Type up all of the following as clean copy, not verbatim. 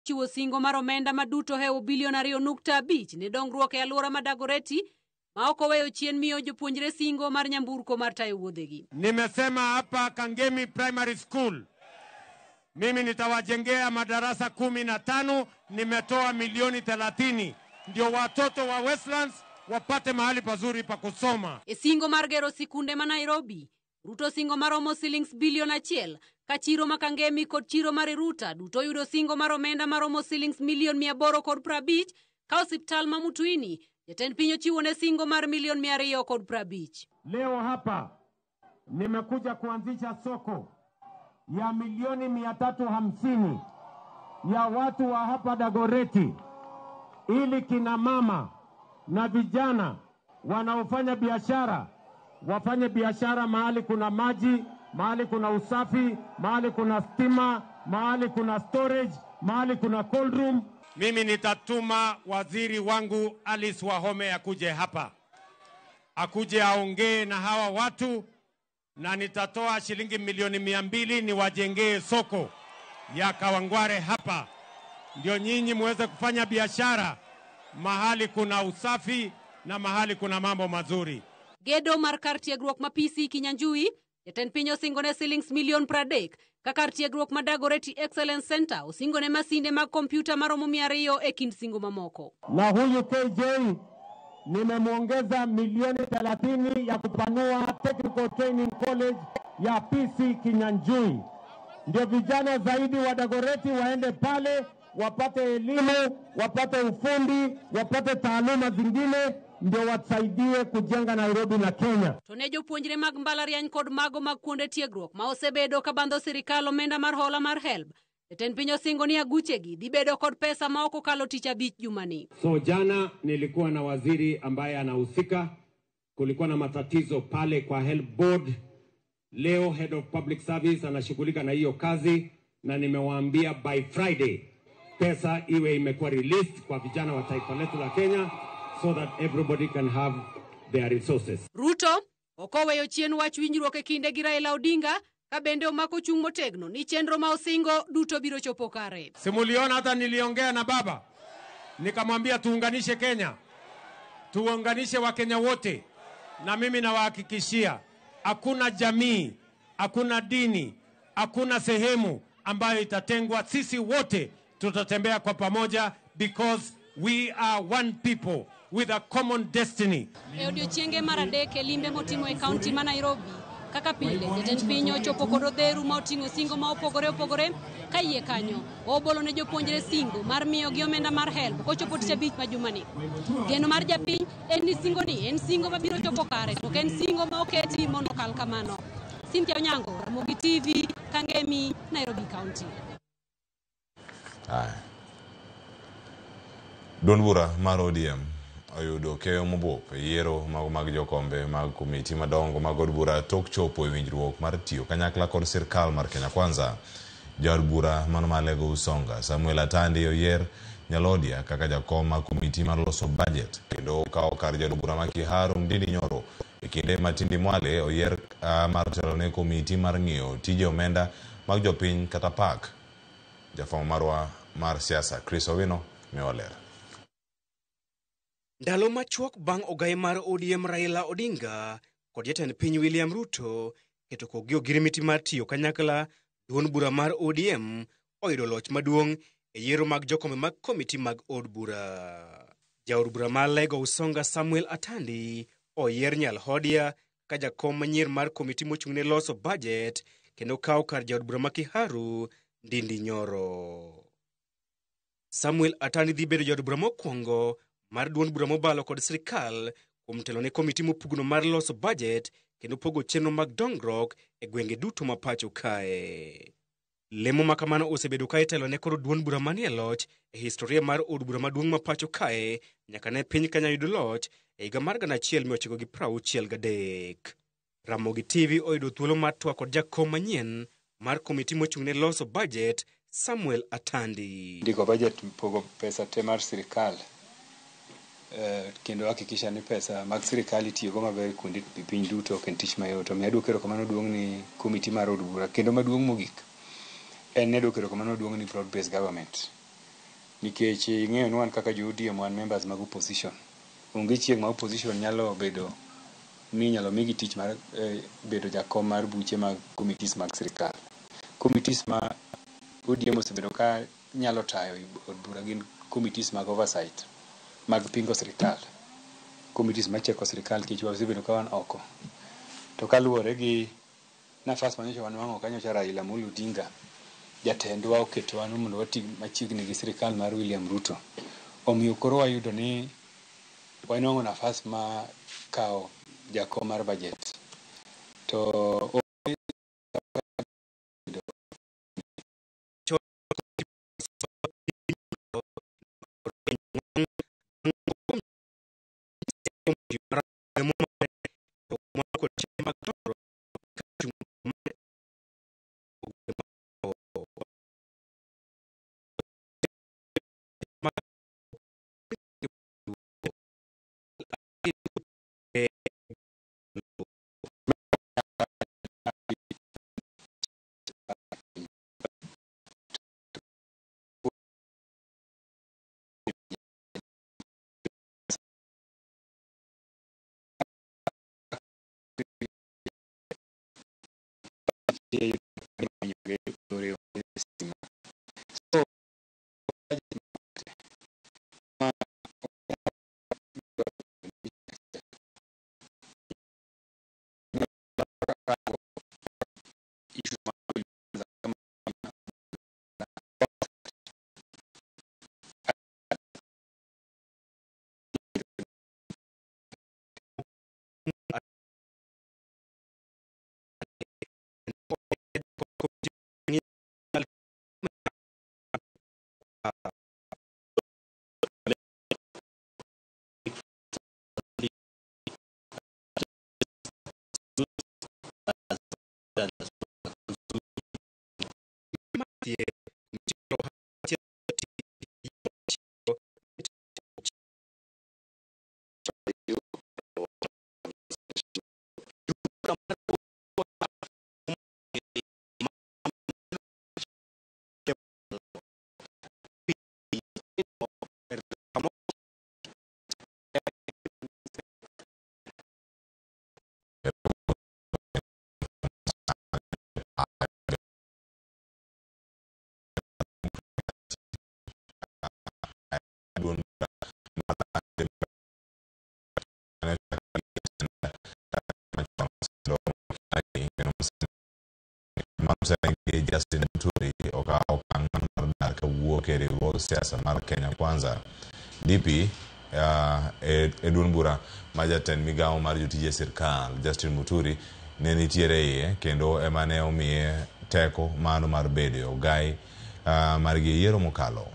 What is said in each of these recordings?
Ochiwo singo mar omenda maduto hewo bilion 2.5 ne dongruok e alwora ma Dagoretti ma ok oweyo chien miyo jopuonjre singo mar nyamburko mar tayo wuodhegi. Nimesema hapa Kangemi Primary School mimi nitawajengea madarasa 15, nimetoa milioni 30 ndio watoto wa Westlands wapate mahali pazuri pa kusoma. E singo mar gero sikunde ma Nairobi, Ruto singo maromo silings bilion 1 ka chiro ma Kangemi kod chiro mar Riruta duto yudo singo mar omenda maromo silings milion 850 ka osiptal ma Mutuini jatend piny ochiwo ne singo mar milion 250. Leo hapa nimekuja kuanzisha soko ya milioni 350 ya watu wa hapa Dagoretti ili kina mama na vijana wanaofanya biashara wafanye biashara mahali kuna maji, mahali kuna usafi, mahali kuna stima, mahali kuna storage, mahali kuna cold room. Mimi nitatuma waziri wangu Alice Wahome akuje hapa, akuje aongee na hawa watu, na nitatoa shilingi milioni 200 niwajengee soko ya Kawangware hapa, ndio nyinyi muweze kufanya biashara mahali kuna usafi na mahali kuna mambo mazuri. Gedo mar kar tiegruok ma PC Kinyanjui, jatend piny osingone silings milion 30 ka kar tiegruok ma Dagoretti Excellence Center osingone masinde mag kompyuta maromo 200 e kind singo mamoko. Na huyu KJ nimemwongeza milioni 30 ya kupanua Technical Training College ya PC Kinyanjui, ndio vijana zaidi wa Dagoretti waende pale wapate elimu, wapate ufundi, wapate taaluma zingine, ndio wasaidie kujenga Nairobi na Kenya. To ne jopuonjre mag mbalariany kod mago mag kuonde tiegruok ma osebedo ka bandho sirikal omenda mar hola mar HELB, jatend piny osingo ni aguchegi dhi bedo kod pesa ma ok okalo tich abich jumani. So jana nilikuwa na waziri ambaye anahusika, kulikuwa na matatizo pale kwa HELB board. Leo head of public service anashughulika na hiyo kazi, na nimewaambia by Friday pesa iwe imekuwa released kwa vijana wa taifa letu la Kenya so that everybody can have their resources. Ruto ok oweyo chien wach winjruok e kinde gi Raila Odinga ka bende omako chung' motegno ni chenro ma osingo duto biro chopo kare. Simuliona hata niliongea na baba nikamwambia tuunganishe Kenya, tuunganishe Wakenya wote, na mimi nawahakikishia hakuna jamii, hakuna dini, hakuna sehemu ambayo itatengwa. Sisi wote tutatembea kwa pamoja because we are one people with a common destiny. E odiochienge mar adek e limbe motimo e kaunti ma Nairobi, kaka pile jatend piny ochopo kod odheru ma oting'o singo ma opogore opogore ka iye kanyo obolo ne jopuonjre singo mar miyogi omenda mar HELB kochopo tich abich ma jumani. Geno mar japiny en ni singo ni en singo mabiro chopo kare to ok en singo ma oketi mondo okal kamano. Cynthia Onyango, Ramogi TV, Kangemi, Nairobi County. Duond bura mar ODM oyudo keyo mobup e yiero mago mag jokombe mag komiti madongo mag od bura tok chopo e winjruok mar tiyo kanyakla kod sirkal mar Kenya Kwanza. Jaod bura mano mar Lego Usonga Samuel Atandi oyier Nyalodia kaka jakom mar komiti mar loso budget kendo okawo kar jaod bura ma Kiharu Ndindi Nyoro. E kinde ma Tindi Mwale oyier mar telo ne komiti mar ng'iyo tije omenda mag jopiny kata PAC. Jafwambo marwa mar siasa Chris Owino miwa ler. Ndalo machuok bang' ogai mar ODM Raila Odinga kod jatend piny William Ruto keto kokgi ogirimiti mar tiyo kanyakla, duond bura mar ODM oyudo loch maduong' e yiero mag jokombe mag komiti mag od bura. Jaod bura mar Lego Usonga Samuel Atandi oyier Nyalhodia ka jakom manyien mar komiti mochung'ne loso budget kendo kawo kar jaod bura ma Kiharu Ndindi Nyoro. Samuel Atandi dhi bedo jaod bura mokwongo mar duond bura mobalo kod sirikal kuom telo ne komiti mopugno mar loso budget kendo pogo chenro mag dongruok e gwenge duto ma pacho kae. Lemo ma kamano osebedo ka itelo ne kod duond bura manie loch e historia mar od bura maduong' ma pacho kae nyaka ne piny Kenya yud loch e higa mar 1963. Ramogi TV oyudo thuolo mar twak kod jakom manyien mar komiti mochung'ne loso budget Samuel Atandi. Ndiko budget pogo pesa te mar sirikal kendo hakikisha ni pesa mag sirikal itiyogo maber kuonde piny duto ok en tich mayot. Omiyo aduoko erokamano duong' ni komiti mar od bura kendo maduong' mogik en ni aduoko erokamano duong' ni broad based government. Nikech ing'eyo ni wan kaka jo ODM wan members mag opposition. Onge chieng' ma opposition nyalo bedo ni inyalo migi tich mar bedo jakom mar buche mag committees mag sirikal. Committees ma ODM osebedo ka nyalo tayo e od bura gin committees mag oversight mag pingo sirikal. Committees macheko sirikal nikech wasebedo ka wan oko. To kaluwore gi nafas manyocha wanwang'o ka nyocha Raila Amolo Odinga jatendwa oketowa ni mondo wati machiegni gi sirikal mar William Ruto. Omiyo koro wayudo ni wanwang'o nafas ma kawo jakom mar budget. To Justin Muturi okawo okang' mar dar kawuok e riwruog siasa mar Kenya Kwanza. DP e duond bura ma jatend migawo mar jotije sirkal Justin Muturi ne nitiere iye kendo ema ne omiye teko mano mar bedo e ogai margi e yiero mokalo.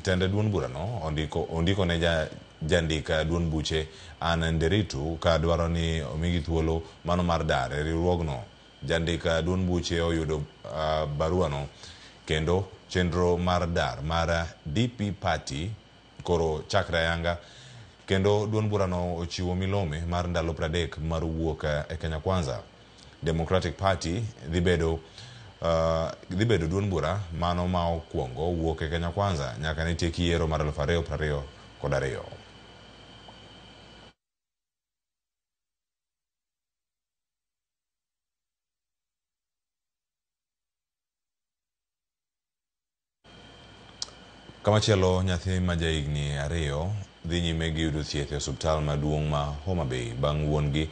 Tend duond burano ondiko ne jandik duond buche Anne Nderitu ka dwaro ni omigi thuolo mano mar dar e riwruogno. Jandik duond buche oyudo baruano kendo chenro mar dar mar DP Party koro chakre ayanga kendo duond burano ochiwo milome mar ndalo 30 mar wuok e Kenya Kwanza. Democratic Party dhi bedo duond bura mano ma okwongo wuok e Kenya Kwanza nyaka ne tiek yiero mar 2022. Kamachielo, nyathi ma jahigni 2 dhi nyime gi yudo thieth e osiptal maduong' ma Homa Bay bang' wuon-gi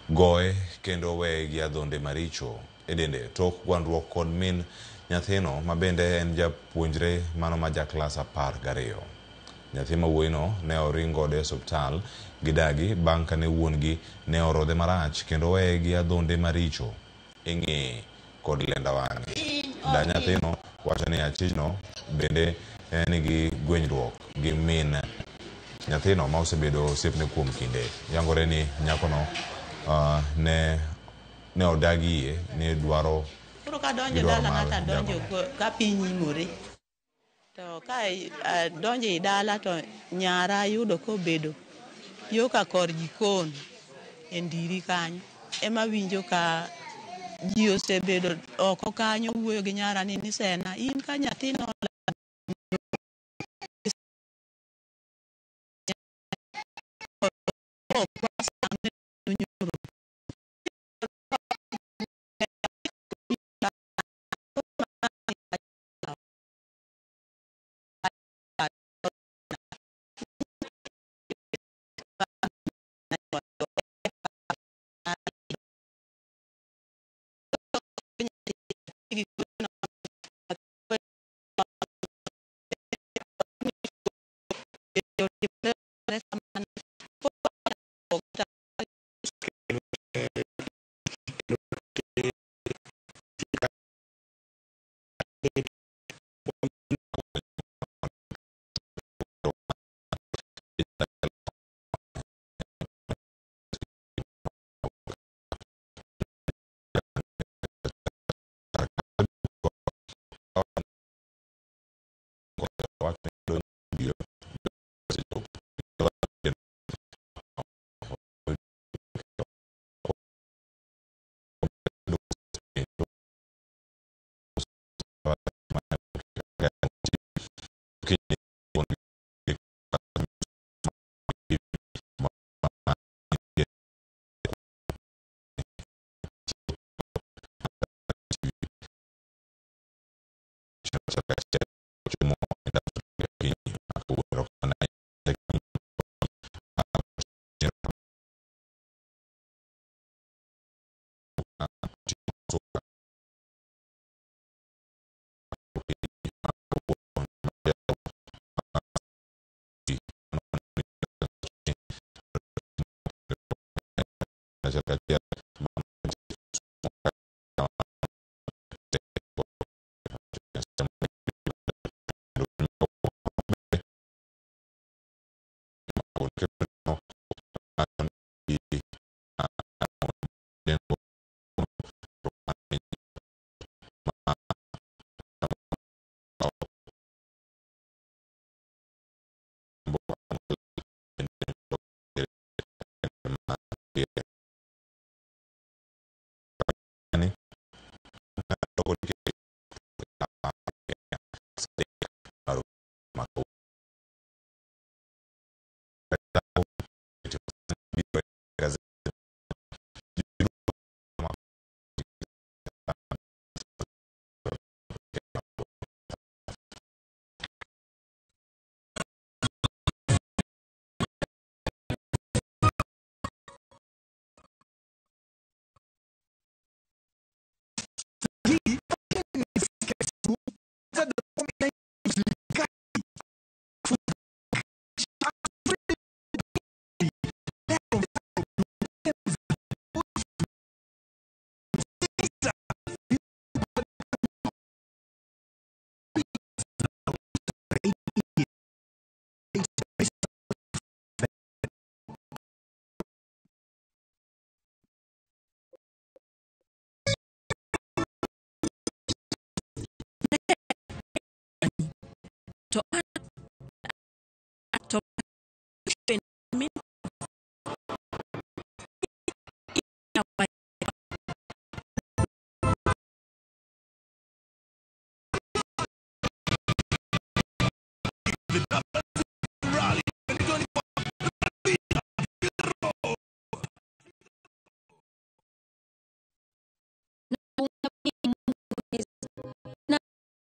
goye kendo weye gi adhonde maricho e dende tok gwandruok kod min nyathino ma bende en japuonjre mano ma ja klas 12. Nyathi ma wuoyino ne oring godo e osiptal gi dagi bang' kane wuon-gi ne orodhe marach kendo weye gi adhonde maricho e ng'eye kod lenda wang'e. Da nyathino wacho ni achijno bende nigi gwenyruok gi min nyathino ma osebedo osiepne kuom kinde. Yangore ni nyakono ne odagi yie ni dwaro. Koro kadonjo dala ng'ato donjo ka piny imore. To ka donjo e dala to nyara yudo kobedo yo ka kor jikon e ndiri kanyo. Ema winjo ka ji osebedo oko kanyo wuoyo gi nyara ni Sena in ka nyathino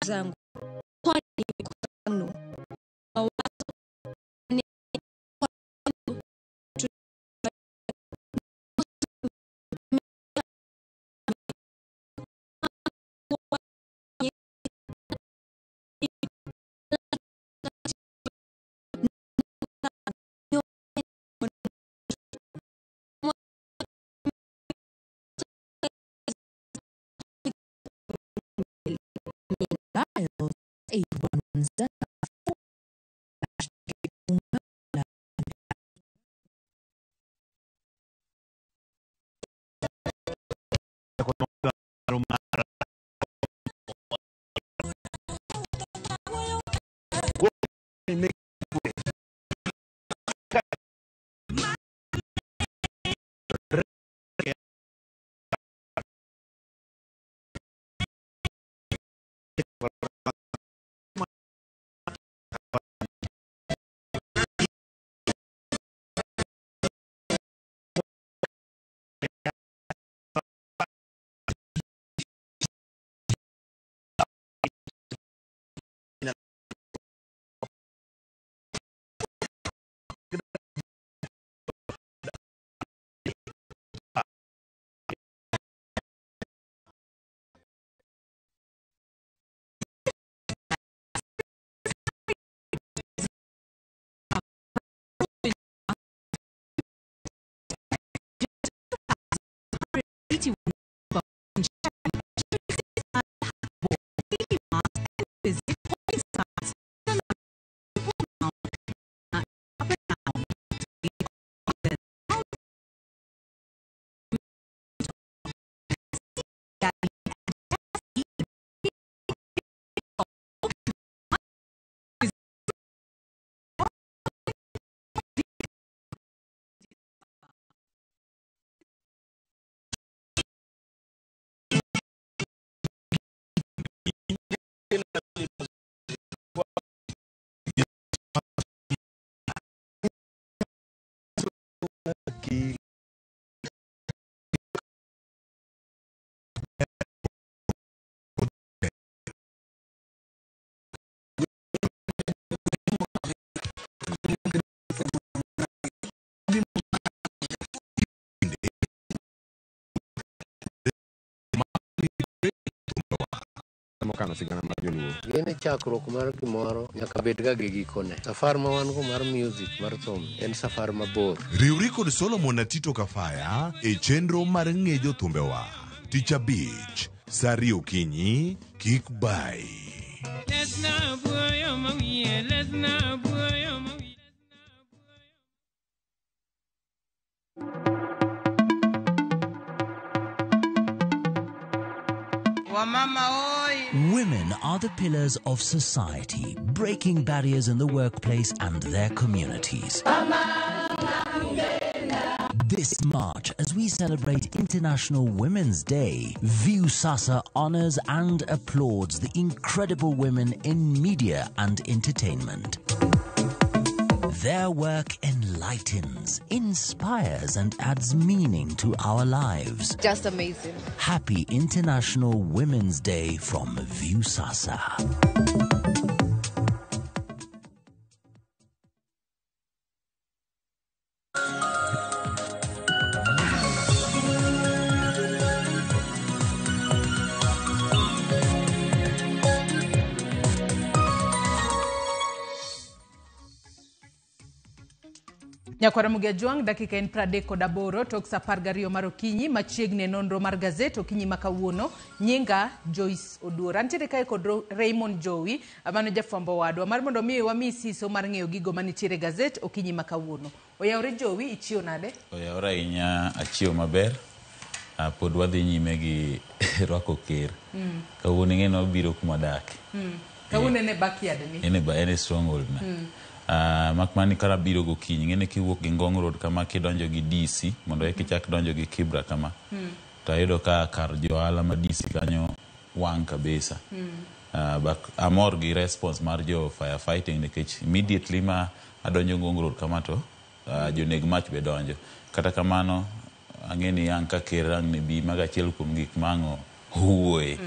Zangu kwani mno dial 810 Mokano sigana mar joluo. Gene chakruok mar gimoro nyaka bed ga gi gikone. Safar ma wan go mar music mar thum en safar mabor. Riwri kod Solomon Atito Kafaya e chenro mar ng'e jothumbewa. Tich abich, saa ariyo okinyi, kik bai. Women are the pillars of society, breaking barriers in the workplace and their communities. This March, as we celebrate International Women's Day, Viusasa honors and applauds the incredible women in media and entertainment. Their work enlightens, inspires, and adds meaning to our lives. Just amazing. Happy International Women's Day from Viusasa. Nyakwara Mugia Jwang', dakika en 38 tok sa 12 mar okinyi machiegni e nonro mar gazet okinyi ma kawuono. Nyinga Joyce Oduor. Antiere kae kod Raymond Jowi, mano jafwambo wadwa mar mondo mi wami siso mar ng'eyo gigo manitiere e gazet okinyi ma kawuono. Oyawre Jowi, ichiew nade? Oyawre ahinya, achiew maber. Pod wadhi nyime gi rwako ker. Kawuono ing'e ni wabiro kuma dake. Kawuono en e backyard ni. En e stronghold na. Mak mana ni kara biro gokinyi, ing'e ni kiwuok gi Ngong Road kama kidonjo gi DC mondo eka ichak donjo gi Kibra kama. To ayudo ka kar jo ohala ma DC kanyo wang' kabisa. But amor gi response mar jo firefighting nikech immediately ma adonjo Ngong Road kama to joneg mach be donjo. Kata kamano ang'e ni ang' ka ker ang' ne bi mago achiel kuom gik ma ang' owuoye.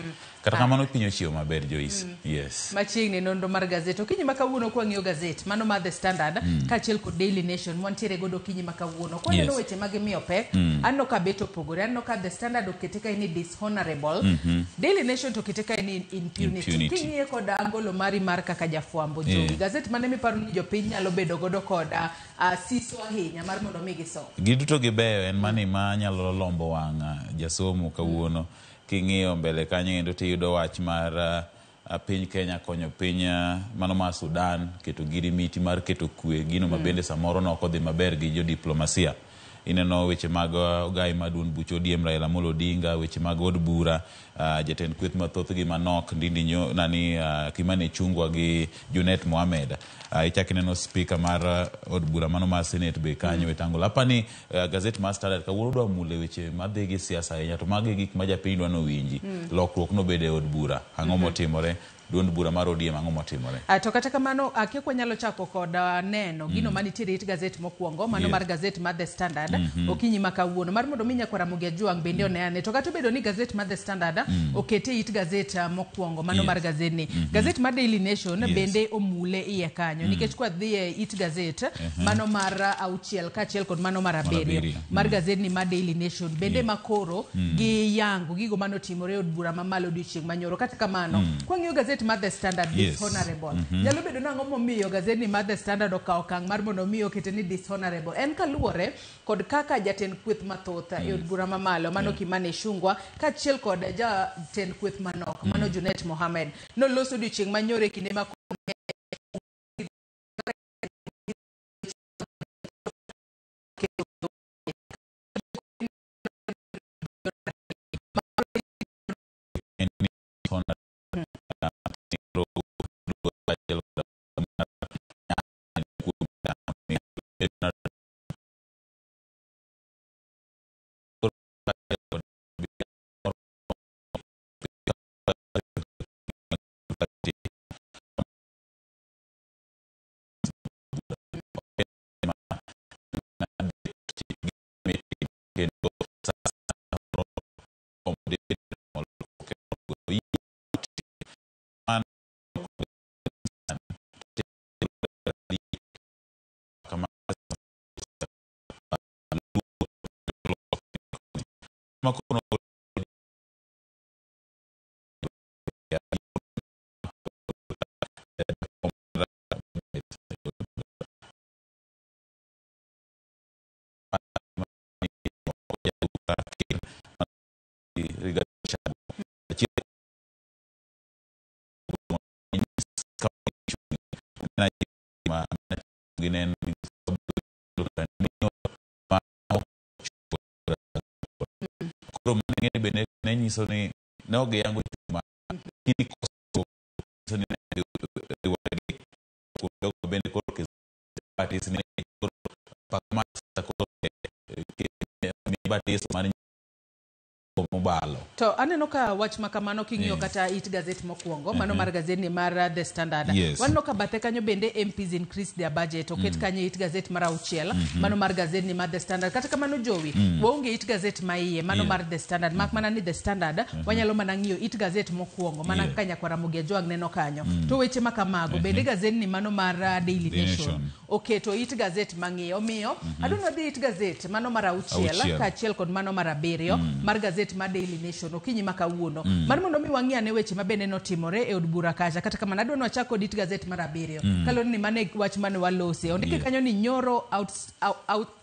Kata kamano piny ochiewo maber Joyce. Yes. Machiegni nonro mar gazet. Okinyi ma kawuono kwang'iyo gazet, mano mar The Standard, kaachiel kod Daily Nation, mwantiere godo okinyi ma kawuono. Kwaneno weche mag miyo pek, aneno ka bet opogore, aneno ka The Standard okete kae ni dishonorable, Daily Nation to okete kae ni impunity. King'iye kod angolo mari mar kaka jafwambo Jowi, gazet mane miparo ni jopiny nyalo bedo godo kod siso ahinya mar mondo mi gisom? Giduto gibeyo, en mani ma nyalo lombo wang' jasomo kawuono. King'iyo mbele kanyo kendo tiyudo wach mar piny Kenya konyo piny mano mar Sudan keto girimiti mar keto kwe, gino ma bende samoro nok odhi maber gi jodiplomasia. Ineno weche mag ogai mar duond buch ODM Raila Amolo Odinga, weche mag od bura, jatend kweth mathoth gi manok Ndindi nani Kimani Ichung'wa gi Junet Mohamed. Ichak ineno speaker mar od bura mano mar Senate be kanyo Wetangula. Apani gazet mar Standard kawuono dwa mule weche madhi gi siasa ahinya, to magi gik ma japiny dwa nowinji. Lokruok nobede e od bura, ang'o motimore? Duond bura mar ODM ang'o motimore? To kata kamano akia kwanyalo chako kod neno gino manitiere it gazet mokwongo, mano mar gazet mar The Standard okinyi ma kawuono mar mondo mi nyakwara Mugia Jwang' bende one ane. To kata obedo ni gazet mar The Standard okete it gazet mokwongo mano mar gazetni. Gazet mar Daily Nation bende omule iye kanyo nikech kwa dhi e it gazet mano mar 6 kaachiel kod mano mar 7 mar gazetni mar Daily Nation bende makoro gi yango gigo manotimore e od bura mamalo odiochieng' manyoro. Kata kamano kwang'iyo gazet mar The Standard dishonorable. Nyalo bedo nang'o momiyo gazetni mar The Standard okawo okang' mar mondo mi okete ni dishonorable? En kaluwore kod kaka jatend kweth mathoth e od bura mamalo mano Kimani Ichung'wa kaachiel kod jatend kweth manok mano Junet Mohamed noloso odiochieng' manyoro e kinde ma Kendo koro nyiso ni ne ok giyango ma kini koso ni riwore bende koro batis ni koro koro batis mar mobalo. To aneno ka wach makamano king'iyo kata it gazet mokwongo mano mar gazet ni mar The Standard. Waneno ka bathe kanyo bende MPs increase their budget oket kanyo it gazet mar 6 mano mar gazet ni mar The Standard. Kata kamano Jowi waonge it gazet ma iye mano mar The Standard mak mana ni The Standard wanyalo mana ng'iyo it gazet mokwongo mana kaka Nyakwara Ramogi Ajwang' neno kanyo. To weche makamago bende gazet ni mano mar Daily Nation oketo it gazet mang'iyo. Omiyo adwaro dhi it gazet mano mar 6 kaachiel kod mano mar 7 mar gazet mar Daily Nation okinyi ma kawuono. Mar mondo mi wang'i ane weche ma bende notimore e od bura kacha. Kata kamano adwa ni wachak kod it gazet mar 7 kaluwore ni mane wach mane walose. Ondike kanyo ni Nyoro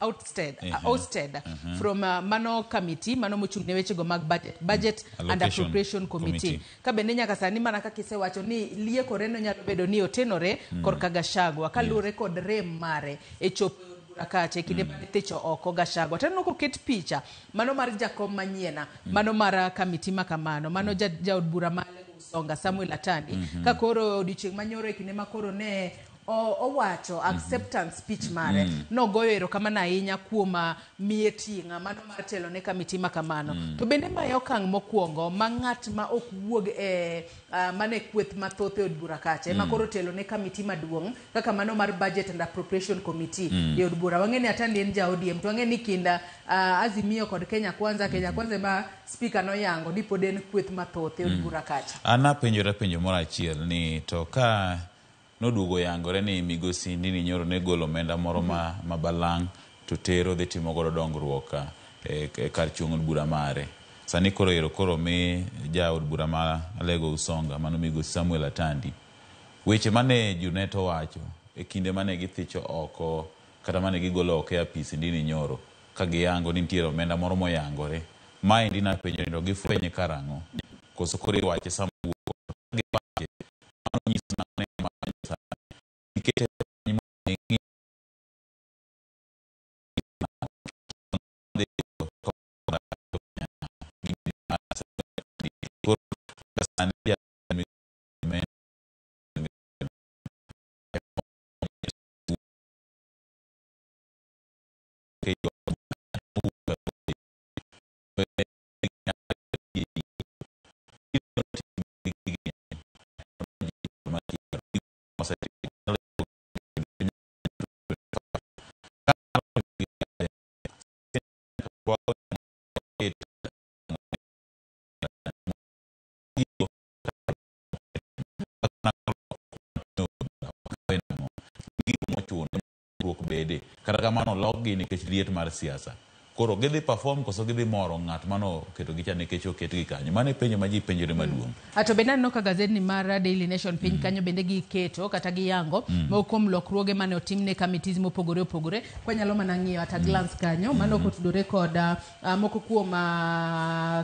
ousted from mano committee mano mochung' ne wechego mag budget and appropriation committee. Ka bende nyaka sani mana kaka isewacho ni liekore no nyalo bedo ni otenore korka Gachagua kaluwore kod rem mare e chopo kache kinde mane thicho oko Gachagua. Taneno koket picha mano mar jakom manyiena mano mar kamiti makamano mano jaod bura ma Usonga Samuel Atandi ka koro odiochieng' manyoro e kinde ma koro ne owacho acceptance speech mare nogoyo erokamano ahinya kuom miye ting'a mano mar telo ne kamiti makamano. To bende mae okang' mokwongo ma ng'at ma ok wuog e mane kweth mathoth e od bura kacha ema koro telo ne kamiti maduong' kaka mano mar Budget and Appropriation Committee e od bura. Wang'e ni Atandi en ja ODM to wang'e ni kinda Azimio kod Kenya Kwanza, Kenya Kwanza ema speaker noyango ni pod en kweth mathoth e od bura kacha. An apenjora penjo moro achiel ni to ka noduogo yangore ni migosi Ndindi Nyoro ne golo omenda moro ma balang' to tero dhi timo godo dongruok e kar chung' od bura mare. Sani koro ero koro mi jaod bura ma Alego Usonga mano migosi Samuel Atandi. Weche mane Junet owacho e kinde mane githicho oko kata mane gigolo oko e apis Ndindi Nyoro ka giyango ni nitiere omenda moro moyangore. Maendi napenjo ni to gifwenye karang'o? Koso koro iwache sama wuok giwache mano nyiso nang'o ikete Kata kamano lokgi nikech liet mar siasa. Koro gidhi perform koso gidhi moro ng'at mano oketo gi cha nikech oketgi kanyo. Mano e penjo ma ji penjore maduong'. Ato bende aneno ka gazet ni mar Daily Nation piny kanyo bende giketo kata giyango moko kuom lokruoge mane otim ne committees mopogore opogore. Kwanyalo mana ng'iyo at a glance kanyo mano kotudore kod moko kuom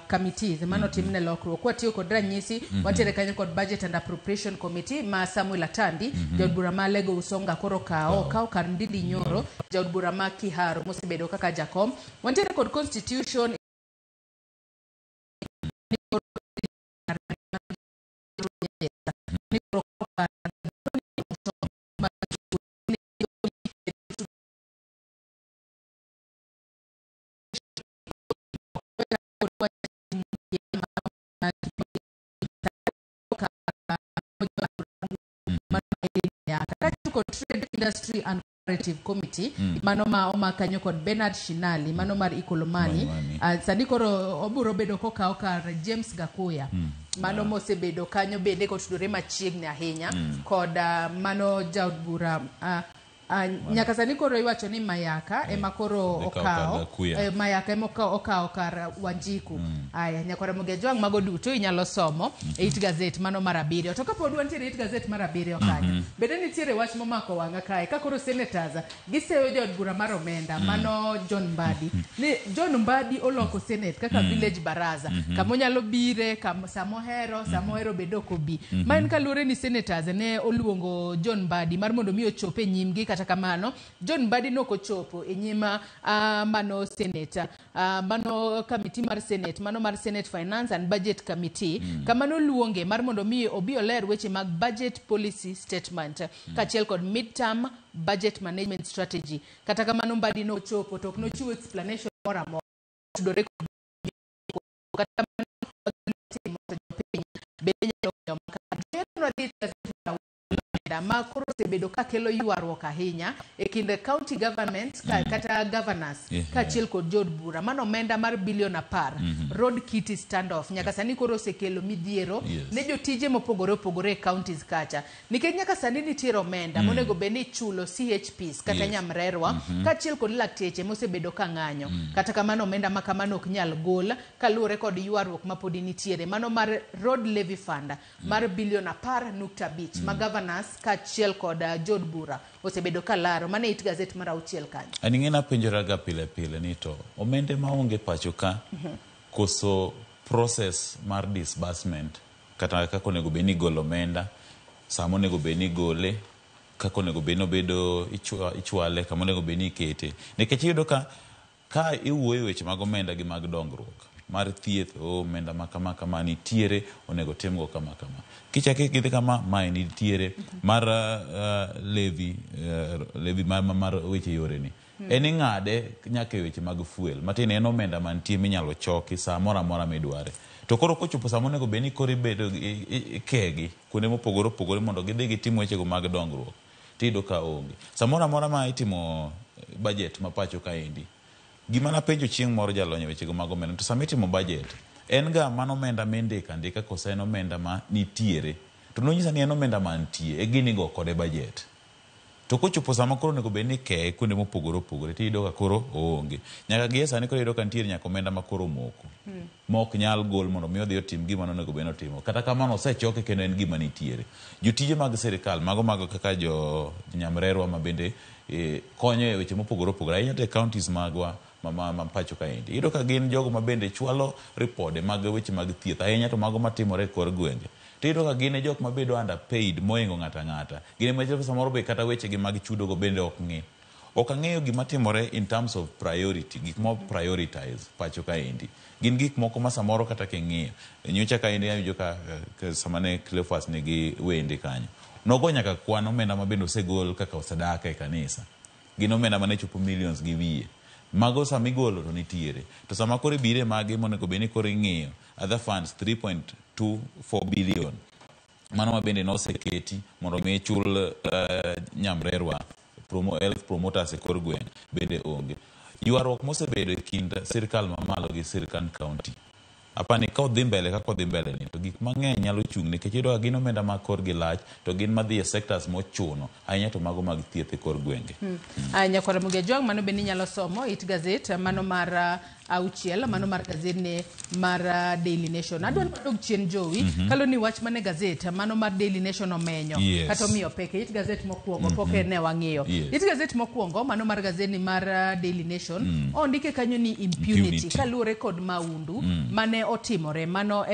committees mano otim ne lokruok. Kwatiyo kod ranyisi wantiere kanyo kod Budget and Appropriation Committee ma Samuel Atandi jaod bura ma Alego Usonga koro kawo kar Ndindi Nyoro jaod bura ma Kiharu mosebedo kaka jakom. Wantiere kod Constitution Trade Industry and Cooperative Committee mano ma omak kanyo kod Bernard Shinali mano mar Ikolomani. Ikolomani. Sani koro obiro bedo kokawo kar James Gakuya mano mosebedo kanyo bende kotudore machiegni ahinya kod mano jaod bura nyaka sani koro iwacho ni Mayaka ema koro Dhi kawo kar okawo Gakuya. Mayaka ema okawo kar Wanjiku. Aya, nyakwara Ramogi Ajwang', mago duto inyalo somo e it gazet mano mar 7. To kapod wantiere e it gazet mar 7 kanyo, bende nitiere wach momako wang'a kae ka koro senators giseyo jaod bura mar omenda mano John Mbadi ni John Mbadi oloko senate kaka village baraza kama onyalo bire samohero samohero bende ok obi. Ma en kaluwore ni senators ne oluongo John Mbadi mar mondo mi ochop e nyimgi, kata kamano John Mbadi nok ochopo e nyim mano senate mano committee mar senate mano mar Senate Finance and Budget Committee kama noluonge mar mondo mi obi oler weche mag budget policy statement kaachiel kod midterm budget management strategy. Kata kamano Mbadi nochopo to ok nochiwo explanation moro amora tudore kod kata kamano timo to jopiny bende nyalo ng'eyo makare. Nwadhi e ma koro osebedo kakelo ywaruok ahinya e kind county governments kata governors kaachiel kod jood bura. Mano omenda mar bilion 10 road kitty standoff nyaka sani koro osekelo midhiero ne jotije mopogore opogore e counties kacha, nikech nyaka sani nitiere omenda monego bed ni ichulo CHPs kata nyamrerwa kaachiel kod lakteche mosebedo ka ng'anyo. Kata kamano omenda ma kamano ok nyal gol kaluwore kod ywaruok mapodi nitiere mano mar road levy fund mar bilion 10.5 ma governors kaachiel kod jood bura osebedo ka laro. Mano e it gazet mar 6 kanyo. An ing'e napenjoraga pile pile ni to omende maonge pacho ka koso process mar disbursement kata kaka onego bed ni igolo omenda, sama onego bed ni igole, kaka onego bed ni obedo ichwale, kama onego bed ni ikete. Nikech iyudo ka iwuoyo e weche mag omenda gi mag dongruok mar thieth, omenda ma kama kama nitiere, onego timgo kama kama. Kichako idhi kama, mae nitiere mar levy mar weche yore ni. En ing'ade nyaka e weche mag fuel. Matin en omenda mantie minyalo choki saa moro amora midware. To koro kochopo sama onego bed ni koro ibedo ikegi kuonde mopogore opogore mondo gidhi gitim wechego mag dongruok, tiyudo ka onge. Samoro amora ma itimo budget ma pacho kaendi, gima napenjo chieng' moro jalony e wechego mag omenda, to sama itimo budget, en ga mano omenda mindiko andika koso en omenda ma nitiere? To nonyisa ni en omenda mantie, e gini go kode budget. To kochopo sama koro onego bed ni ikeye kuonde mopogore opogore, tiyudo ka koro oonge. Nyaka gie sani koro iyudo ka nitiere nyaka omenda ma koro omoko, ma ok nyal gol mondo mi odhi otim gima nonego bed ni otimo. Kata kamano osechoke kendo en gima nitiere. Jotije mag sirikal, mago kaka jo nyamrerwa ma bende konyo e weche mopogore opogore, ahinya to e counties magwa ma pacho kaendi. Iyudo ka gin jogo ma bende chwalo ripode mag weche mag thieth, ahinya to mago matimore e kor gwenge. To iyudo ka gin e jok mabedo underpaid mohingo ng'ato ang'ata. Gin ema samoro be kata wechegi mag chudo go bende ok ng'i. Ok ang'eyo gima timore in terms of priority, gik mo prioritize pacho kaendi. Gin gik moko ma samoro kata king'iyo. Nyocha kaendi awinjo ka sama ne Cleophas nigi wende kanyo. Nogo nyaka kwan omenda ma bende osegol kaka sadaka e kanisa. Gin omenda mane chopo millions gi wiye. Mago sama igolo to nitiere. To sama koro ibire magi monego bed ni koro ing'iyo other funds 3.24 billion. Mano ma bende noseketi mondo mi chul nyamrerwa health promoters e kor gweng' bende onge. Ywaruok mosebedo e kind sirikal mamalo gi sirikand county. Apani ka odhi mbele kaka odhi mbele ni to gik mang'eny nyalo chung' nikech iyudo ka gin omenda ma korgi lach to gin madhi e sectors mochuno ahinya to mago mag thieth e kor gwenge. Nyakwara Ramogi Ajwang', mano bende inyalo somo it gazet mano mar 6 mano mar gazet mar Daily Nation. Adwa ni wadog chien Jowi, kalo ni wach mane gazet mano mar Daily Nation omenyo kata omiyo pek it gazet mokwongo pok ne wang'iyo. It gazet mokwongo mano mar gazet ni mar Daily Nation ondike kanyo ni impunity kaluwore kod maundu mane otimore mano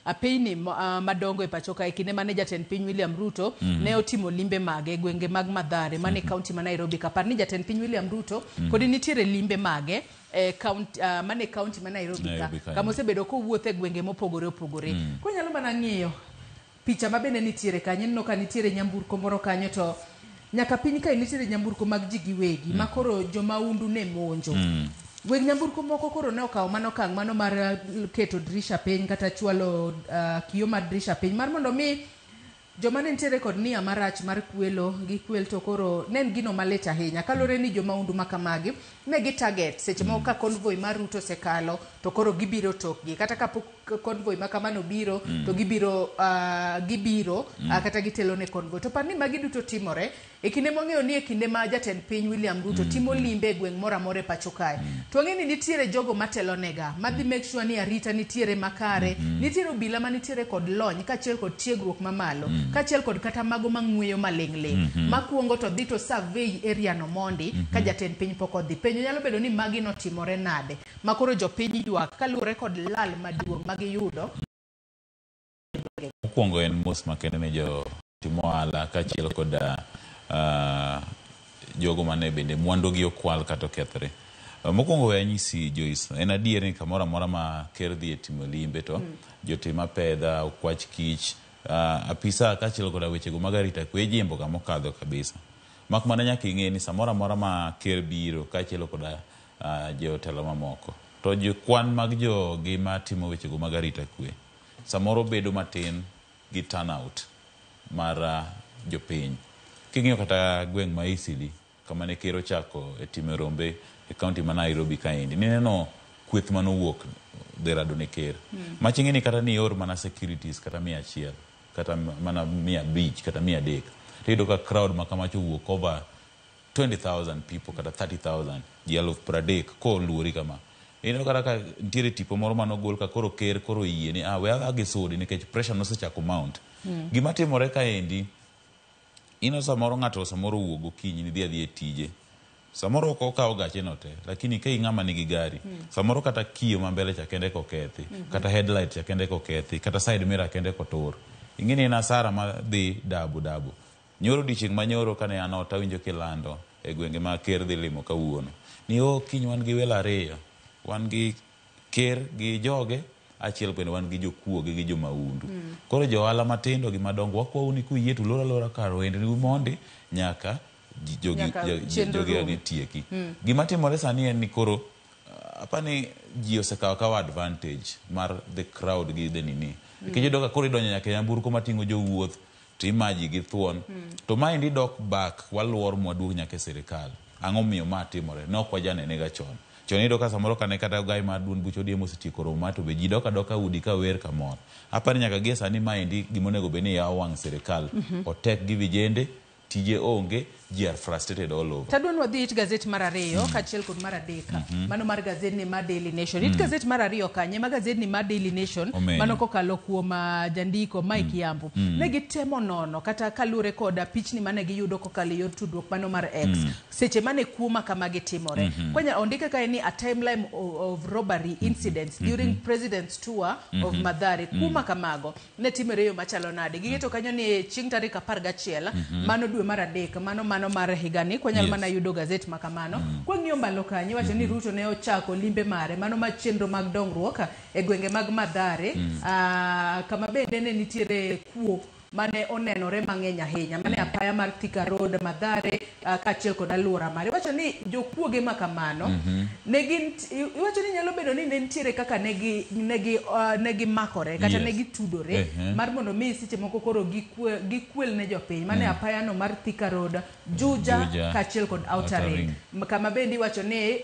apeyni madongo e pacho ka e kinde mane jatend piny William Ruto ne otimo limbe mage e gwenge mag Mathare mane county ma Nairobi. Kapar ni jatend piny William Ruto kod nitiere limbe mage mane county ma Nairobi ka kama osebedo kowuotho e gwenge mopogore opogore. Koro nyalo mana ng'iyo picha ma bende nitiere kanyo, ineno ka nitiere nyamburko moro kanyo to nyaka piny kae nitiere nyamburko mag ji giwegi ma koro jomaundu ne monjo. Weg nyamburko moko koro ne okawo mano okang' mano mar keto dirisha piny kata chwalo kiyo mar dirisha piny mar mondo mi Joma ne nitiere kod nia marach mar kwelo gi kwel to koro ne en gino malit ahinya kaluwore ni jomaundu ma kamagi ne gi target seche moko ka convoy mar Ruto osekalo to koro gibiro tokgi kata kapok convoy ma kamano obiro to gibiro gibiro kata gitelo ne convoy. To par ni magi duto timore e kinde mwang'eyo ni e kinde ma jatend piny William Ruto timo limbe e gweng' moro amora e pacho kae. To wang'eyo ni nitiere jogo matelonega madhi make sure ni arita nitiere makare, nitiere obila manitiere kod lony kaachiel kod tiegruok mamalo, kaachiel kod kata mago mang'weyo maling' ling' makuongo to dhi to survey area no mondi ka jatend piny pok odhi. Penjo nyalo bedo ni magi notimore nade ma koro jopiny ywak kaluwore kod lal maduong' magiyudo. Mokwongo en mos makende ne jotim ohala kaachiel kod jogo mane bende mwandugi okwal kata okethre. Mokwongo we anyisi Joyce, en adier ni kamoro amora ma ker dhi e timo limbe to jotim apedha, okwach kich, apisa kaachiel koda wechego mag arita kwe ijimbo ga mokadho kabisa. Mak mana nyaka ing'e ni samoro amora ma ker biro kaachiel koda jotelo mamoko to kwan mag jogi matimo wechego mag arita kwe samoro bedo matin gi turnout mar jopiny. King'iyo kata gweng' ma Eastleigh kama ne ker ochako e timo rombe e kaunti ma Nairobi kaendi, nineno kweth manowuok dhi rado ne ker. Mach ing'e ni kata ni ior mana securities kata 100 kata mana 500 kata 300 tiyudo ka crowd ma kamacha owuok over 20,000 people kata 30,000 ji 30,000 koluori kama. Ineno kata ka nitiere tipo moro manogol ka koro ker koro oyie ni we agisudi nikech pressure nosechako mount. Gima timore kaendi, ino samoro ng'ato samoro owuok gokinyi ni dhi adhiya e tije. Samoro ok okawo gache no te, lakini ka ing'ama nigi gari, samoro kata kiyo ma mbele cha kende kokethi, kata headlight cha kende kokethi, kata side mirror kende kotur. Ing'e ni en asara ma dhi dabu dabu. Nyoro odiochieng' ma nyoro kane an ot awinjo kilando e gwenge ma ker dhi limo kawuono. Ni o kiny wan gi welo ariyo, wan gi ker gi joge, achiel bende wan gi jokuoge gi jomaundu. Koro jo ohala matindo gi madongo wakwau ni kuyie to ulor alora kar ohendniu mondi nyaka jogi tieki. Gima timore sani en ni koro apani ji osekawo akawa advantage mar the crowd gi the nini. Nikech iyudo ka koro idonjo nyaka e nyamburko mating'o jowuoth to imaji gi thuon. To maendi dok back waluor mwaduog nyaka e sirikal. Ang'o miyo ma timore? Ne ok wajanene ga chon. Chon iyudo ka samoro kane kata ogai mar duond buch ODM osetieko romo mar to be ji dok adoka udi ka wer kamor. Apani nyaka gie sani maendi gimonego bed ni yawo wang' sirikal. Otek gi vijende, tije onge, ji are frustrated all over. Tadwa ni wadhi it gazet mar ariyo kaachiel kod mar adek. Mano mar gazedni mar Daily Nation. It gazet mar ariyo kanye ma gazedni mar Daily Nation mano kokalo kuom jandiko Mike Yambo. Ne gitemo nono kata kaluwore kod pichni mane giyudo kokalo e yor tudruok mano mar X. Seche mane kuo ma kamagi timore. Kwanya ondike kae ni a timeline of robbery incidents during president's tour of Mathare. Kuo ma kamago ne timore e yo machalo nade. Giketo kanyo ni chieng' tarik 11 mano dwe mar adek mano mar higani kwanyal mana yudo gazet ma kamano. Kwang'iyo malo kanyo iwacho ni Ruto ne ochako limbe mare mano mar chenro mag dongruok e gwenge mag Mathare kama bende ne nitiere kuo mane onenore mang'eny ahinya mane apaya mar Thika Road Mathare kaachiel kod alwora mare. Iwacho ni jokuoge ma kamano ne gin iwacho ni nyalo bedo ni ne nitiere kaka ne gimakore kata ne gitudore mar mondo mi seche moko koro gikwel ne jopiny mane apaya no mar Thika Road Juja kaachiel kod Outer Ring kama bende iwacho ni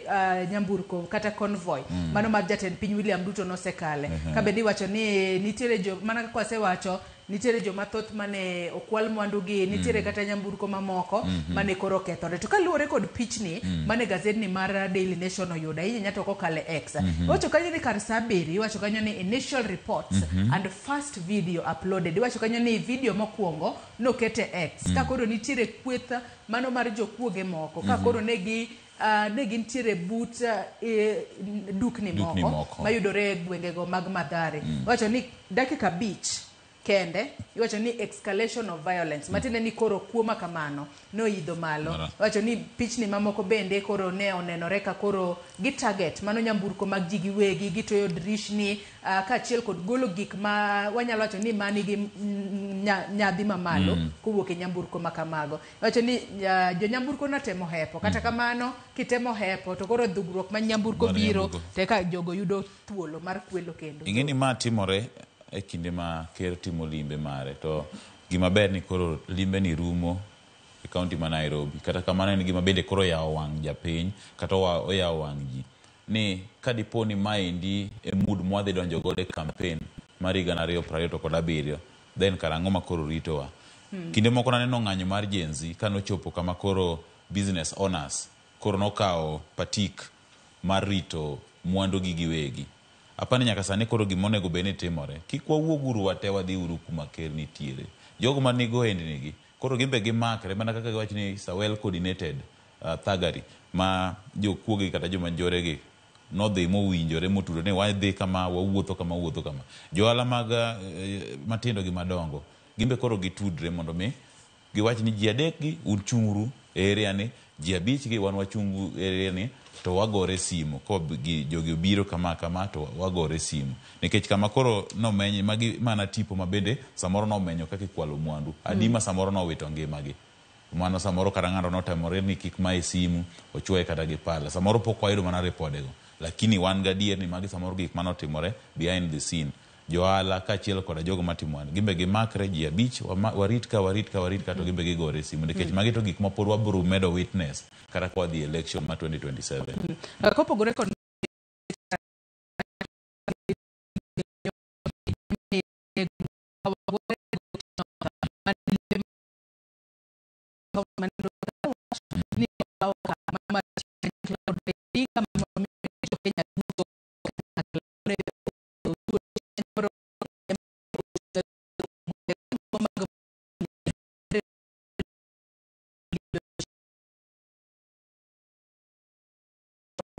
nyamburko kata convoy mano mar jatend piny William Ruto nosekale. Ka bende iwacho ni nitiere jo mana kaka wasewacho nitiere joma thoth mane okwal mwandugi, nitiere kata nyamburko mamoko mane koro okethore. To kaluwore kod pichni mane gazedni mar Daily Nation oyudo ahinya to kokalo e X. Iwacho kanyo ni kar saa 7 iwacho kanyo ni initial reports and first video uploaded. Iwacho kanyo ni video mokwongo noket e X. Ka koro nitiere kweth mano mar jokuoge moko ka koro negi ne gintiere but dukni moko mayudore e gwengego mag Mathare. Iwacho ni dakika 5 kende iwacho ni escalation of violence matiende ni koro kuo ma kamano noidho malo. Iwacho ni pichni mamoko bende koro ne onenore ka koro gi target mano nyamburko mag ji giwegi gitoyo dirishni kaachiel kod golo gik ma wanyalo wacho ni manigi nyadhi mamalo kowuok e nyamburko ma kamago. Iwacho ni jonyamburko notemo hepo kata kamano kitemo hepo to koro dhugruok ma nyamburko biro to eka jogo yudo thuolo mar kwelo kendo. Ing'e ni ma timore e kinde ma ker timo limbe mare to Gima ber ni koro limbe ni rumo e kaunti ma Nairobi. Kata kamano en gima bende koro oyawo wang' japiny kata oyawo wang' ji ni ka dipo ni maendi e mood mwadhi donjo godo e campaign mar higa 2027, then kara ang'o ma koro ritowa. Kinde moko naneno ng'anyo mar Gen Z kanochopo kama koro business owners koro nokawo patik mar rito mwandu gi giwegi. Apani nyaka sani koro gima onego bed ni timore, kik wawuog uru wate wadhi uru kuma ker nitiere. Jogo man gi ohendni gi, koro gin be gimakre mana kaka giwacho ni it's a well coordinated thuggery ma jokuoge kata joma njore gi nodhi mowinjore motudore ni wadhi kama wawuotho kama wawuotho kama. Johala mag matindo gi madongo gin be koro gitudre mondo mi giwach ni ji adek gi un chung'uru e area ni, ji abich gi wan wachung' e area ni to wagore simu ko jogi obiro kama kama to wagore simu. Nikech kama koro nomeny magi mana tipo ma bende samoro nomenyo kaka ikwalo mwandu. Adi ma samoro nowito ngimagi. Mano samoro kata ng'ato notemore ni kik maye simu, ochuoye kata gi pala. Samoro pok wayudo mana ripode go. Lakini wan gadier ni magi samoro gik manotimore behind the scene. Johala kaachiel koda jogo matimo ohala gin be gimakre ji abich warit ka warit ka warit ka to gin be gigore simu nikech magi to gik ma pod wabiro medo witness kata ka wadhi e election ma 2027. Kopogore kod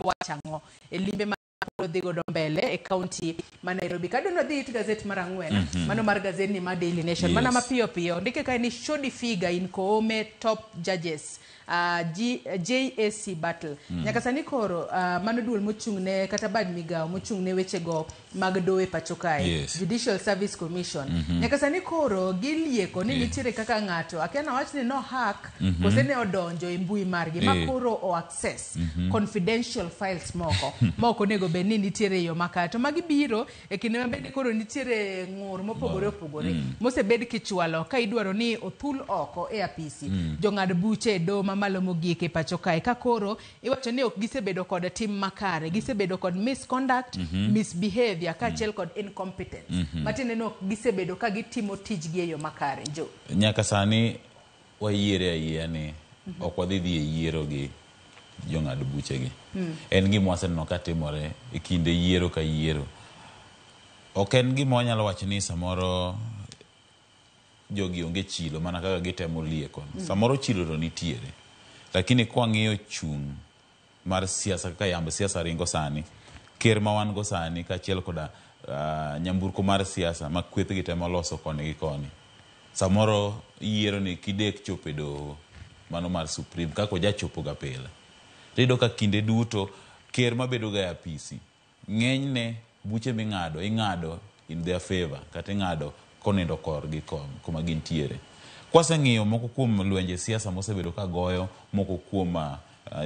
wach ang'o e limbe ma odhi godo mbele e kaunti ma Nairobi. Kadwa wadhi it gazet mar ang'wen, mano mar gazet ni mar Daily Nation. Mana mapiyo piyo, ndike kae ni shoddy figure in Koome top judges JSC battle. Nyaka sani koro mano duol mochung' ne kata bad migawo mochung' ne wechego mag doho e pacho kae. Judicial Service Commission. Nyaka sani koro gilieko ni nitiere kaka ng'ato akia nawach ni no hack kose ne odonjo e mbui margi ma koro o access confidential files moko ma ok onego bed ni nitiere e yo makare. To magi biro e kinde ma bende koro nitiere ng'ur mopogore opogore mosebed kichwalo ka idwaro ni othul oko e apisi jong'ad buche e doho mamalo mogik e pacho kae ka koro iwacho ni ok gisebedo kod tim makare, gisebedo kod misconduct, misbehavior kaachiel kod incompetence. Matiende ni ok gisebedo ka gitimo tijgi e yo makare. Jo. Nyaka sani wayiere ayiera ni ok wadhi dhi e yiero gi jong'ad buchegi. En gima waseneno ka timore e kinde yiero ka yiero. Ok en gima wanyalo wacho ni samoro jogi onge chilo mana kaka gitemo lieko. Samoro chilo to nitiere. Lakini kwang'iyo chung' mar siasa kaka yamb siasa ringo sani, ker ma wan go sani kaachiel koda nyamburko mar siasa ma kwethgi temo loso koni gi koni. Samoro yiero ni kidek chopo e doho mano mar Supreme kaka ojachopo ga pile. Tiyudo ka kinde duto ker mabedo ga e apisi ng'enyne buche ming'ado ing'ado in their favor kata ing'ado konindo korgi kuma gintiere. Kwaseng'iyo moko kuom lwenje siasa mosebedo ka goyo moko kuom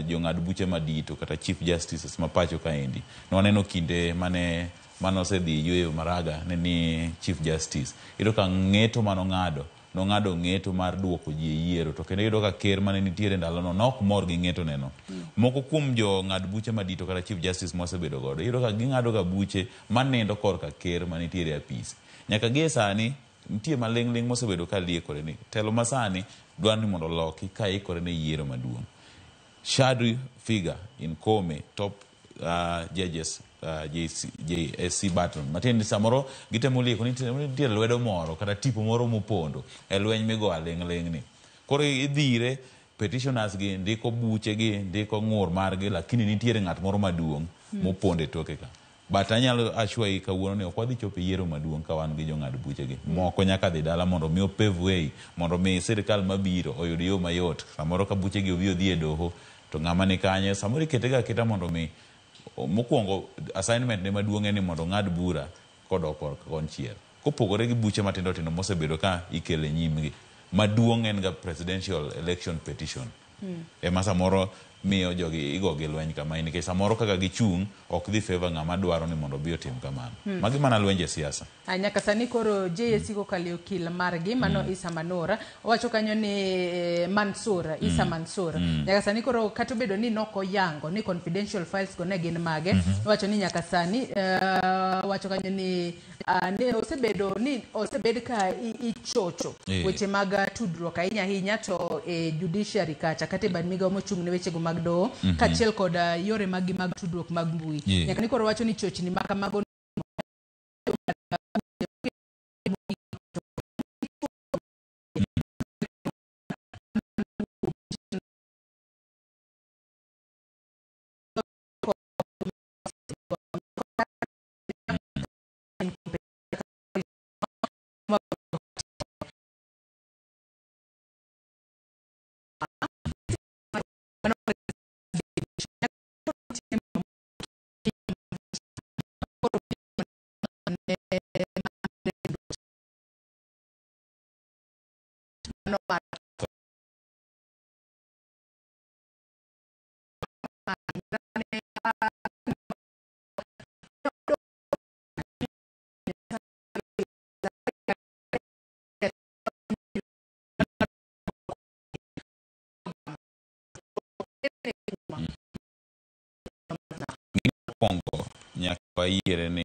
jong'ad buche madito kata chief justices ma pacho kaendi. Nwaneno kinde mane manosedhi yueyo Maraga ne ni chief justice. Iyudo ka ng'eto manong'ado nong'ado ng'eto mar duoko ji e yiero to kendo iyudo ka ker mane nitiere ndalono nok mor gi ng'eto neno. Moko kuom jong'ad buche madito kata chief justice mwasebedo godo iyudo ka ging'ado ga buche manindo korka ker manitiere e apis. Nyaka gie sani nitie maling'ling' mosebedo ka liekore ni telo masani dwaro ni mondo oloki ka ikore ne yiero maduong'. Shadow figure in Koome top judges JSC battle. Matiende ni samoro gitemo lieko ni nitie lwedo moro kata tipo moro mopondo e lweny migo aling'ling' ni. Koro idhire petitioners gi ndiko buche gi ndiko ng'ur margi lakini nitiere ng'at moro maduong' mopondo e toke ka. But anyalo assure yi kawuono ni ok wadhi chopo e yiero maduong' ka wan gi jong'ad buche gi. Moko nyaka dhi dala mondo mi pave way mondo mi sirikal mabiro oyud yo mayot. Samoro ka buche gi obi odhi e doho to ng'ama ni kanyo samoro ikete ga aketa mondo mi mokwongo assignment ne maduong' en ni mondo ong'ad bura kodok korka konchiel. Kopogore gi buche matindo tindo mosebedo ka ikelo e nyimgi. Maduong' en ga presidential election petition. Ema samoro miyo jogi igo gi lweny kama nikech samoro kaka gichung' ok dhi favor ng'ama dwaro ni mondo obi otim kamano. Magi mana lwenje e siasa. Nyaka sani koro JSC kokalo e okil margi mano Issa Manur owacho kanyo ni Mansur Issa Mansur nyaka sani koro kata obedo ni nok oyango ni confidential files go ne gin mage, owacho ni nyaka sani owacho kanyo ni ne osebedo ni osebed ka ichocho weche mag tudruok ahinya ahinya to e judiciary kacha kata e bad migawo mochung' ne wechego mag doho kaachiel kod yore mag gi mag tudruok mag mbui. Nyaka ni koro wacho ni chochni ma kamago Mokwongo nyaka wayiere ni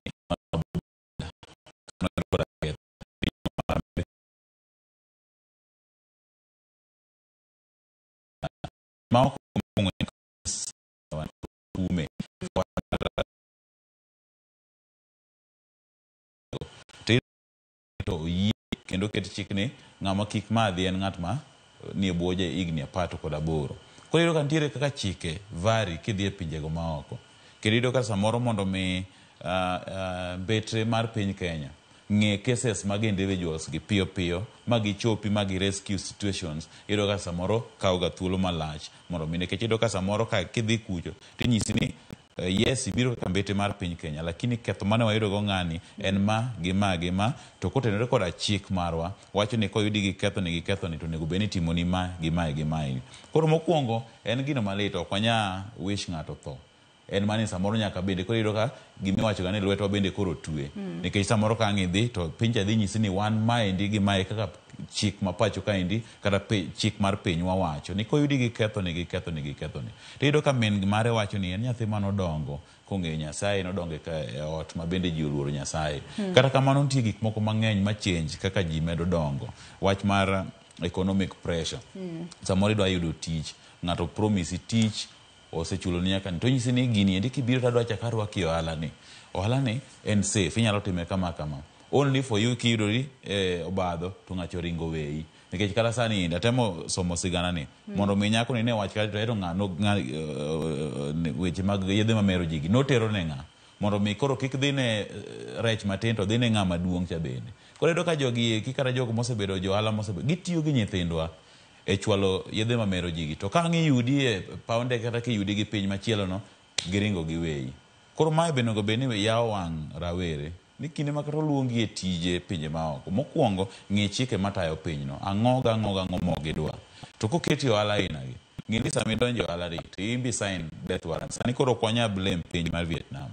ma ok kume to oyie kendo ket chik ni ng'ama kik madhi en ng'at ma nie bwo ja higni 18. Koro iyudo ka nitiere kaka chike vary kidhi e pinjego maoko. Kendo iyudo ka samoro mondo mi mbetre mar piny Kenya ng'e cases mag individuals gi piyo piyo ma gichopi ma gi rescue situations, iyudo ka samoro kawo ga thuolo malach mondo mi nikech iyudo ka samoro ka kidhi kucho tinyisi ni yes ibiro kaka mbete mar piny Kenya, lakini ketho mane wayudo go ng'ani en ma gi ma gi ma, to kotenore koda chik marwa wacho ni koyudi gi ketho ni gi ketho ni to onego bed ni itimoni ma gi mae gi mae. Koro mokwongo en gino malit, ok wanya wish ng'ato tho. En mani samoro nyaka bende koro iyudo ka gimiwacho ga ni lwetwa bende koro twe. Nikech samoro ka ang' idhi to piny cha dhi nyisi ni wan maendi gi mae kaka chik ma pacho kaendi kata chik mar pinywa wacho ni koyudi gi ketho ni gi ketho ni gi ketho ni. To iyudo ka min mare wacho ni en nyathi manodongo kong'eyo Nyasaye, nodongo e ot ma bende ji oluoro Nyasaye. Kata kamano nitie gik moko mang'eny ma change kaka ji medo dongo. Wach mar economic pressure. Samoro idwa yudo tich, ng'ato promise tich, osechulo ni nyaka to onyisi ni gini endi kibiro to adwa chako arwaki e ohala ni. Ohala ni en safe, inyalo time kama kama. Only for you kiyudori obadho to ng'acho oringo weyi. Nikech kata sani endi atemo somo sigana ni mondo mi nyako ni ne wach kacha to ero ng'a weche mag yedhe mamero ji gi notero ne ng'a mondo mi koro kik dhi ne rech matin to dhi ne ng'ama duong' cha bende. Koro iyudo ka jogi eki kata jogo mosebedo jo ohala mosebedo gitiyo gi nyithindwa e chwalo yedhe mamero ji gi. To ka ang' iyudi e paw ndege kata kiyudi gi piny machielo no, giringo giweyi. Koro mae bende onego bed ni yawo wang' rawere ni kinde ma kata oluongi e tije pinje maoko, mokwongo ng'i chike matayo pinyno, ang'o gang'o gang'o mok gidwa. To koketi ohala aina gi, ng'e ni sama idonjo e ohala ni to in be sign death warrant. Sani koro ok wanyal blame piny mar Vietnam.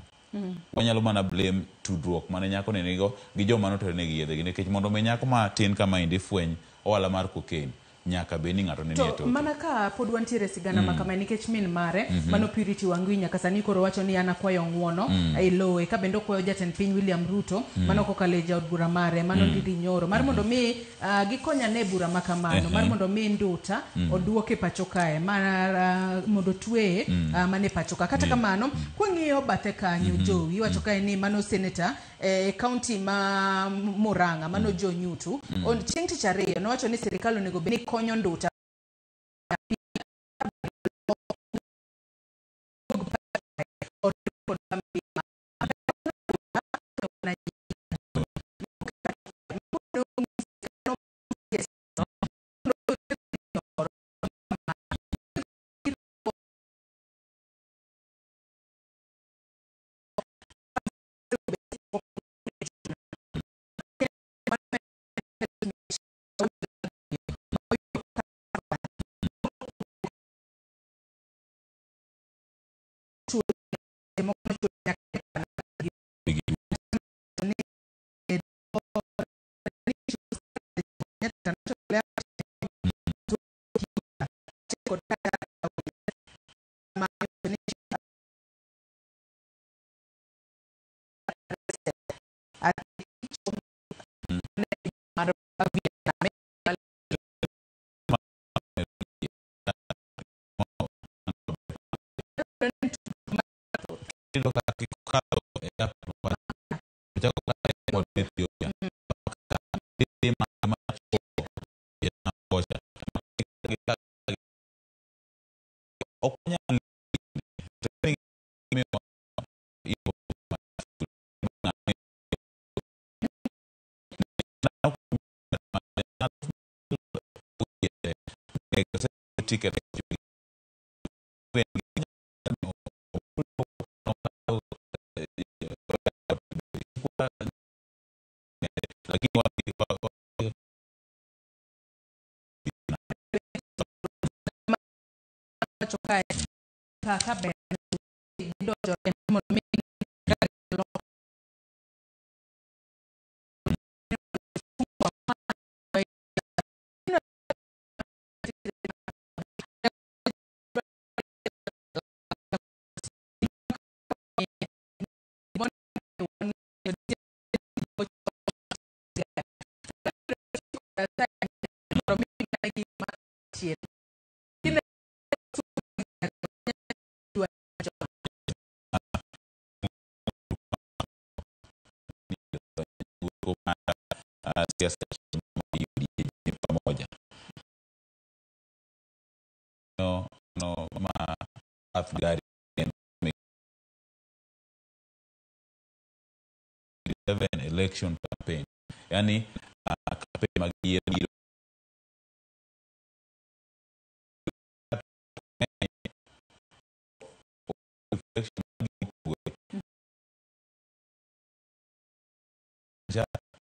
Wanyalo mana blame tudruok mane nyako ni nigo gi joma noteronegi yedhe gi nikech mondo mi nyako matin kama endi fweny ohala mar cocaine nyaka bed ni ng'ato ne nie To toke. mana ka pod wantiere e sigana ma kamae nikech min mare mano Purity Wangui nyaka sani koro wacho ni an akwayo ng'uono e lowe ka bende okwayo jatend piny William Ruto mano kokalo e jaod bura mare mano Ndindi Nyoro mar mondo mi gikony ane bura ma kamano mar mondo mi Nduta oduok e pacho kae mar mondo tweye mane pacho ka. Kata kamano kwang'iyo bathe kanyo Jowi iwacho kae ni mano senator e county ma Murang'a mano Joe Nyutu chieng' tich ariyo nowacho ni sirikal onego bed ni konyo Nduta Ticket pamoja no no ma gari election campaign yani campaign mag yiero election